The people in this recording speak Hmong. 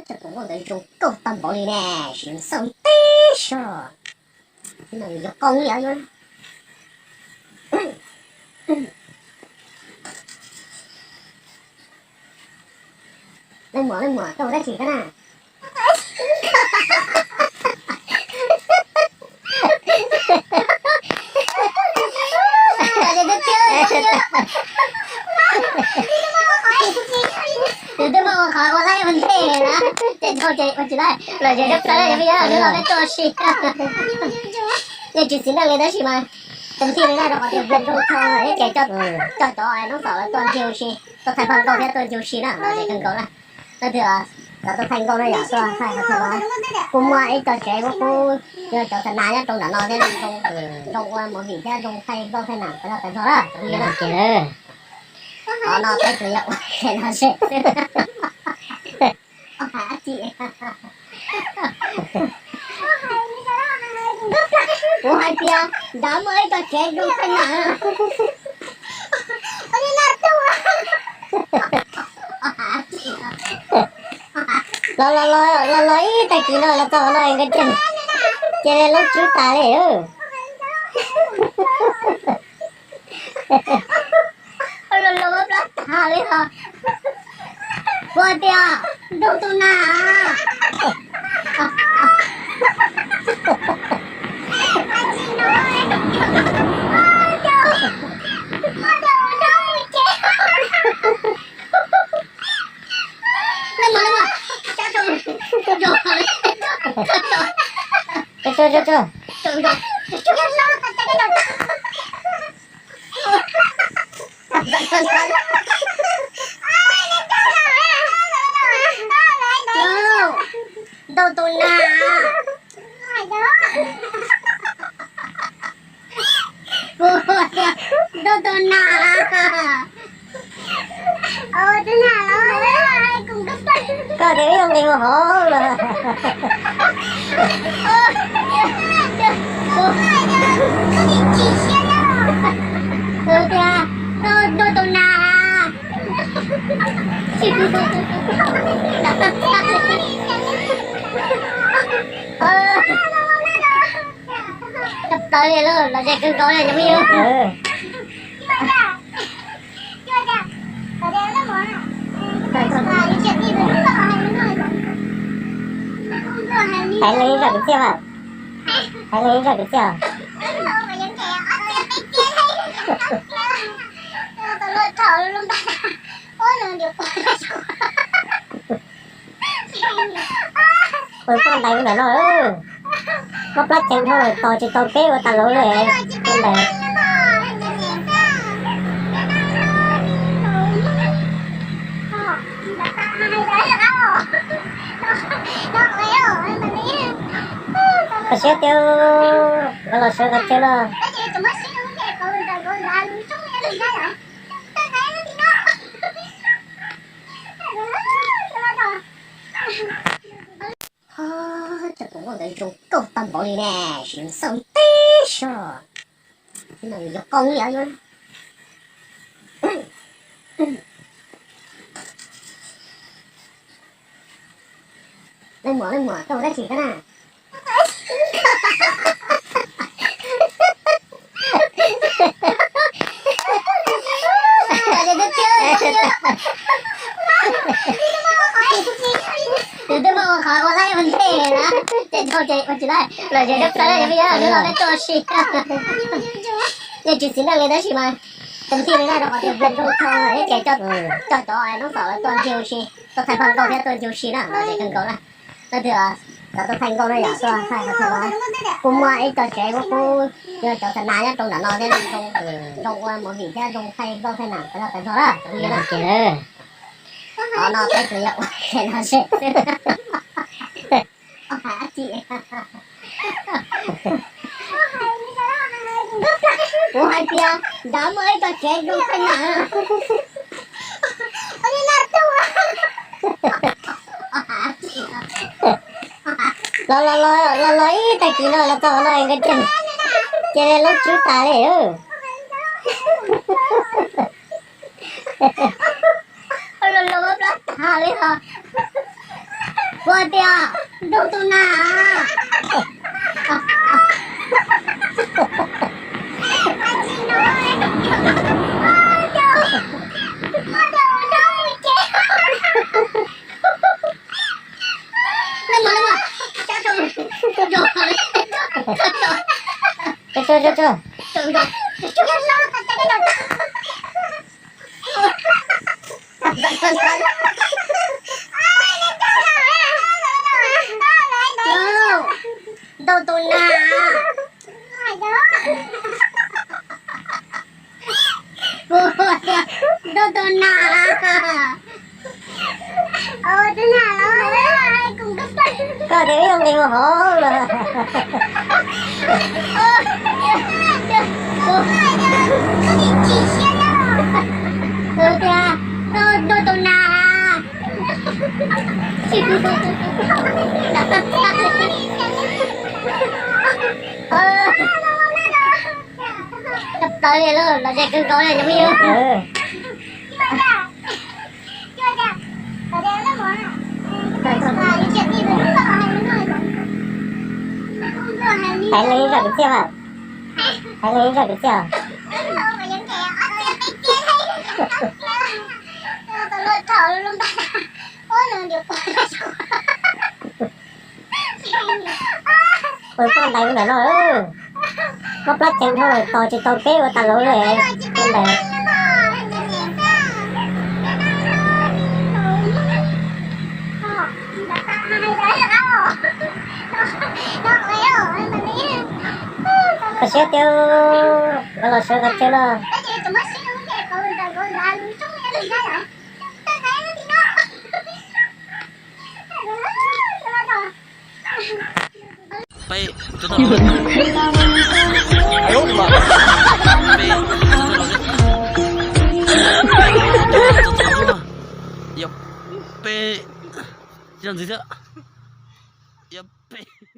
Cov tus nkauj ntawd zoo nkauj tag npaum li ne, sim xauj tib si. Yuav qoo li os. Leej muam, leej muam, koj ua dab tsi koj na? Tus twb muaj ua qhov ua laib ua ntej na, ces dhau ces ua tsis laib los ces dab plaub yog peb yuav los peb tuaj ua si. Yeej tsis txiv neej li tab sis mas tus tij li na rau qhov tias zoo tau ces coj cov noob tom lawv tuaj ncig ua si, tuaj thaij paj nkauj thiab tuaj ncig ua si na, los ces kawg nkaus na. Leej twg xav tuaj thaij nkauj no yom, tuaj thaij qhov chaw no. Kuj muaj ib co tsev kuj, kuj yog cov xa nas nyob rau nram no thiab, zoo ua movie thiab zoo thaij nkauj thaij nam tag nrho na. Qhov no peb tsuas yog ua ke no xwb. Kuv hais tias nrad muaj ib co tsev zoo thaij nam. Los los los los los ib tag kis no los txog no nkawd cia li lub tswb tas li. Los los plab tag li os. Kuv tias nrog tus nas. Nrog tus nas. Nrog tus nas. Koj tias ib zoo nqis mus hauv los. Tias nrog tus nas. Tawv li lawm, los ze kawg nkaus li cov phooj ywg. Hais li zaj kwv txhiaj, hais li zaj kwv txhiaj. Ua txoj ntaiv ntawm no, mob plab ceev dhau lawm tos tsis tau peb ua tas lauv li ntawd. Koj siab tiag, koj los sawv qhov chaw no. Cov tus nkauj ntawd zoo nkauj tag npaum li ne, sim xauj tib si. Yuav qoo li os. Leej muam, leej muam, koj ua dab tsi koj na? Tus twb muaj ua qhov ua laib ua ntej na, ces dhau ces ua tsis laib los ces dab plaub yog peb yuav los peb tuaj ua si. Yeej tsis txiv neej li tab sis mas tus tij li na rau qhov tias zoo tau ces coj cov noob tom lawv tuaj ncig ua si, tuaj thaij paj nkauj thiab tuaj ncig ua si na, los ces kawg nkaus na. Leej twg xav tuaj thaij nkauj no yom, tuaj thaij qhov chaw no. Kuj muaj ib co tsev kuj, kuj yog cov xa nas nyob rau nram no thiab, zoo ua movie thiab zoo thaij nkauj thaij nam tag nrho na. Qhov no peb tsuas yog ua ke no xwb. Kuv hais tias nrad muaj ib co tsev zoo thaij nam. Los los los los los ib tag kis no los txog no nkawd cia li lub tswb tas li. Los los plab tag li os. Kuv tias ntuj tus nas. Ntuj tus nas. Ntuj tus nas. Koj tias ib zoo nqis mus hauv lawm. Tias ntuj tus nas. Tawv li lawm, los ze kawg nkaus li cov phooj ywg. Hais leej zam kwv txhiaj mas. Hais leej zam kwv txhiaj. Ua txoj ntaiv ntawm no, koj plab ceev dhau lawm tos tsis tau peb ua tas lauv li ntawd. Koj siab tiag, koj los sawv qhov chaw no. Yog peb, ntxiv thiab, yog peb.